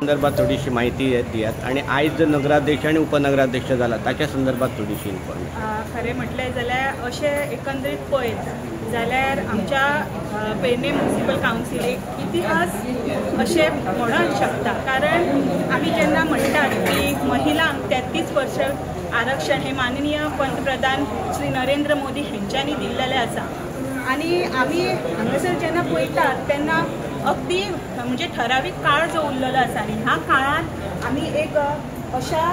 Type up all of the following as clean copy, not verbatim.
संदर्भात थोडीशी माहिती दियात आणि आयज जो नगराध्यक्ष आणि उपनगराध्यक्ष जाला ताच्या संदर्भात थोडीशी इन्फॉर्मेशन. खरें म्हटलें जाल्यार अशें एकंदरीत पळयत जाल्यार आमच्या पेडणे म्युनिसिपल कावन्सील एक इतिहास अशें म्हणूंक शकता. कारण आमी जेन्ना म्हणटात की महिलांक 33% आरक्षण हे माननीय पंतप्रधान श्री नरेंद्र मोदी हेंच्यांनी दिल्लेलें आसा आनी आमी हांगासर जेन्ना पळयतात तेन्ना अगदी म्हणजे ठरावीक काळ जो उरलेलो आसा आनी ह्या काळांत आमी एक अशा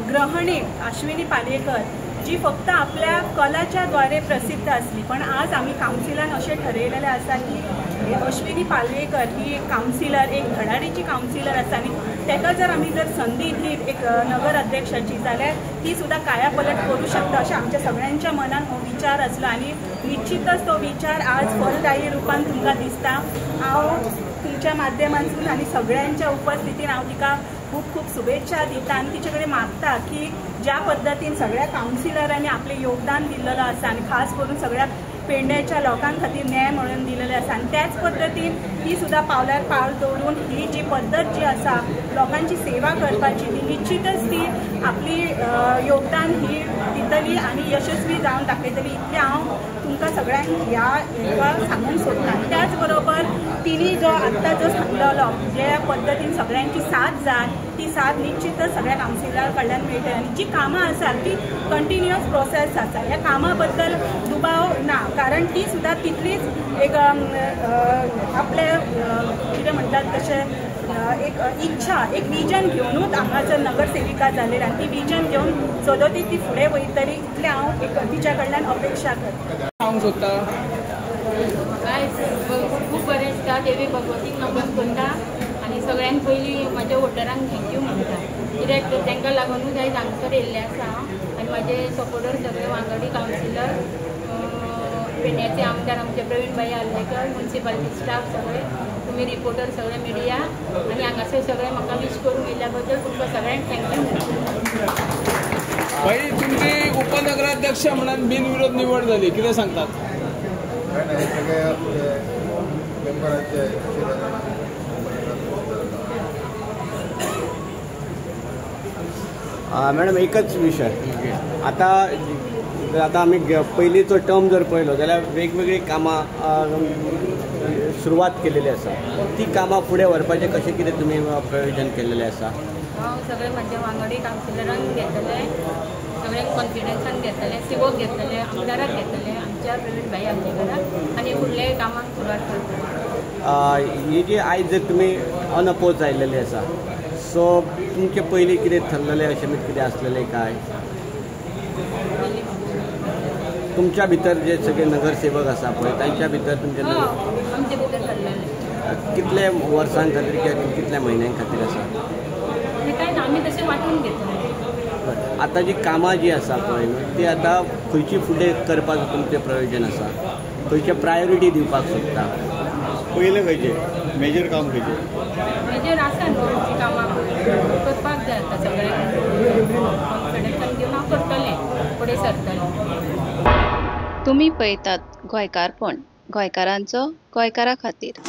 गृहिणीक अश्विनी पालयेकर जी फक्त आपल्या कलाच्या द्वारे प्रसिद्ध आसली, पण आज आमी कावन्सिलान अशें ठरयलेलें आसा की अश्विनी पालयेकर ही एक कावन्सिलर, एक धडाडीची कावन्सिलर आसा आनी ताका जर आमी जर संदी दित एक नगर अध्यक्षाची जाल्यार ती सुद्दां कायापलट करूं शकता अशें आमच्या सगळ्यांच्या मनान हो विचार आसलो आनी निश्चितच तो विचार आज फलदायी रुपान तुमकां दिसता. हांव तुमच्या माध्यमांतून आनी सगळ्यांच्या उपस्थितीन हांव तिका खूब खूब शुभेच्छा दिता आनी तिचे कडेन मागता की ज्या पद्दतीन सगळ्या कावन्सिलरांनी आपलें योगदान दिल्लेलो आसा आनी खास करून सगळ्या पेडण्याच्या लोकां खातीर न्याय म्हणून दिलेले आसा आनी त्याच पद्दतीन ती सुद्दां पावल्यार पावल दवरून ही जी पद्दत जी आसा लोकांची सेवा करपाची ती निश्चितच ती आपली योगदान ही दितली आनी यशस्वी जावन दाखयतली इतलें हांव तुमकां सगळ्यांक ह्या हेका सांगूंक सोदता. त्याच बरोबर तिणी जो आत्तां जो सांगलेलो जे पद्दतीन सगळ्यांची साथ जाय ती साथ निश्चितच सगळ्या कावन्सिलर कडल्यान मेळटली आनी जी कामां आसात ती कंटिन्युअस प्रोसेस आसा. ह्या कामां बद्दल दुबाव ना, कारण ती सुद्दां तितलीच एक आपले कितें म्हणटात तशें एक इच्छा, एक विजन घेवनूच हांगासर नगरसेविका जालेली आनी ती विजन घेवन सदोतीत ती फुडें वयतली इतलें हांव एक तिच्या कडल्यान अपेक्षा करता. सांगूंक सोदता आयज खूब बरें दिसता. देवी भगवतीक नमन करता आनी सगळ्यांत पयलीं म्हाज्या वोटरांक thank you म्हणटा, कित्याक तांकां लागुनूच आयज हांगासर येयल्लें आसा हांव आनी म्हाजे सपोर्टर सगळे वांगडी कावन्सिलर, पेडण्याचे आमदार आमचे प्रवीण भाई आर्लेकर, म्युनिसिपालिटी स्टाफ सगळे, तुमी रिपोर्टर सगळे मिडिया आनी हांगासर सगळे म्हाका वीश करूंक येयल्ल्या बद्दल तुमकां सगळ्यांक thank you म्हणटा. भाई, तुमची उपनगराध्यक्ष म्हणून बिनविरोध निवड जाली, कितें सांगतात? सगळ्या मेंबरांचे मॅडम एकच विशय, आता आता आमी पयलींचो टर्म जर पळयलो जाल्यार वेगवेगळीं कामां सुरवात केलेली आसा, ती कामां फुडें व्हरपाचें कशें कितें तुमी प्रयोजन केल्लेलें आसा? हांव सगळे म्हाज्या वांगडी कावन्सिलरांक घेतलें, सगळ्यांक कॉन्फिडन्सान घेतलें, सिवोक घेतलें, आमदाराक घेतलें, आमच्या प्रवीण भाई आमचेकराक आनी फुडले कामाक सुरवात करतले. ही जी आयज जर तुमी अनअपोज आयलेली आसा, सो तुमचें पयलीं कितें ठरलेलें अशें कितें आसलेलें काय? तुमच्या भितर जे सगळे नगरसेवक आसा पळय तांच्या भितर तुमचे आमचे भितर ठरलेलें कितले वर्सां खातीर किंवा कितल्या म्हयन्यां खातीर आसा? काय ना, आमी तशें वांटून घेतलें. आतां जी कामां जी आसा पळय न्हू ती आतां खंयची फुडें करपाक तुमचें प्रयोजन आसा, खंयचे प्रायोरिटी दिवपाक सोदता? पयलें खंयचें मेजर काम खंयचें? मेजर आसा न्हू आमचीं कामां करपाक जाय आतां सगळ्यांक कॉन्फिडन्सान घेवन हांव करतलें, फुडें सरतलें. तुमी पळयतात गोंयकारपण, गोंयकारांचो गोंयकारा खातीर.